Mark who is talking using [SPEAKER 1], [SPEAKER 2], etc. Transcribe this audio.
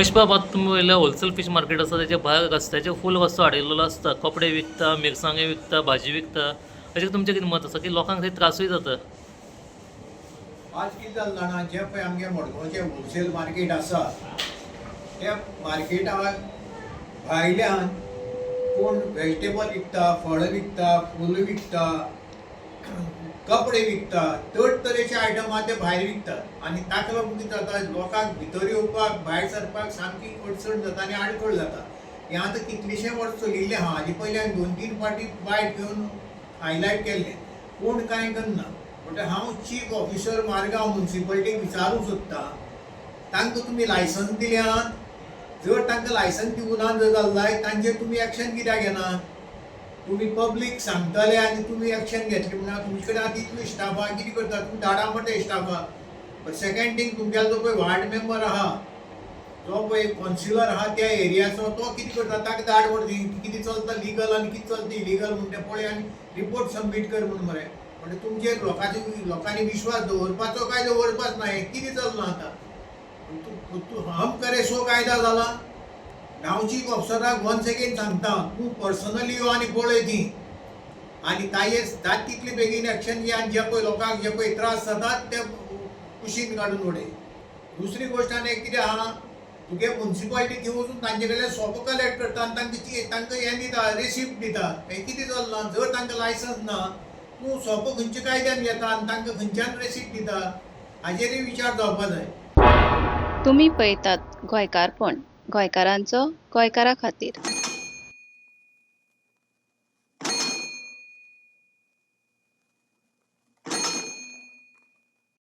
[SPEAKER 1] महेश बाब, आतां तुमी वयल्या होलसेल फीश मार्केट आसा, तेच्या भायर रस्त्याचेर फूल रस्तो हाडिल्लो आसता. कपडे विकता, मिरसांगे विकता, भाजी विकता. अशें तुमचें कितें मत आसा की लोकांक थंय त्रासूय जाता?
[SPEAKER 2] आज कितें जालें जाणा, जें पळय आमगे मडगांवचें होलसेल मार्केट आसा, त्या मार्केटाक भायल्यान कोण वेजिटेबल विकता, फळां विकता, फुलां विकता, कपडे विकता, तरेतरेचे आयटम आहा ते भायर विकतात. आनी ताका लागून कितें जाता, लोकांक भितर येवपाक, भायर सरपाक सामकी अडचण जाता आनी आडखळ जाता. हें आतां कितलेशे वर्स चलिल्लें आहा. हाजे पयलीं हांवें 2-3 फावटी बायट घेवन हायलायट केल्लें, कोण कांय करना. म्हणटा हांव चीफ ऑफिसर मारगांव मुन्सिपालिटीक विचारूंक सोदतां, तांकां तुमी लायसन्स दिल्यात? जर तांकां लायसन्स दिवना जर जालें जायत, तांचेर तुमी एक्शन कित्याक घेनात? तुमी पब्लीक सांगतले आनी तुमी एक्शन घेतले म्हणून तुमचे कडेन आतां इतलो स्टाफ आहा, कितें करता तुमी? धाडा मरे स्टाफाक. बट सेकंड थींग, तुमगेलो जो पळय वार्ड मेंबर आहा, जो पळय कौन्सिलर आहा त्या एरियाचो, तो कितें करता? ताका धाड मरे थंय. कितें चलता लिगल आनी कितें चलता इलिगल म्हण तें पळय आनी रिपोर्ट सबमीट कर म्हण मरे. म्हणजे तुमचेर लोकांचे लोकांनी विश्वास दवरपाचो काय दवरपाच ना, हें कितें चल्लां आतां? तूं तूं हम करे सो कायदा जाला. हांव चीफ ऑफिसराक वन्स अगेन सांगता, तूं पर्सनली यो आनी पळय ती आनी ताजेर जाता तितले बेगीन एक्शन घे आनी जे पळय लोकांक जे पळय त्रास जातात ते कुशीन काडून उडय. दुसरी गोश्ट आनी एक कितें आहा, तुगे मुन्सिपालिटी थंय वचून तांचे कडल्यान सोपो कलेक्ट करता आनी तांकां हें दिता, रिसिप्ट दिता. हें कितें चल्लां? जर तांकां लायसन्स ना, तूं सोपो खंयच्या कायद्यान घेता आनी तांकां खंयच्यान रिसिप्ट दिता, हाजेरूय विचार जावपा जाय.
[SPEAKER 3] तुमी पळयतात गोंयकारपण, गोंयकारांचो गोंयकारा खातीर.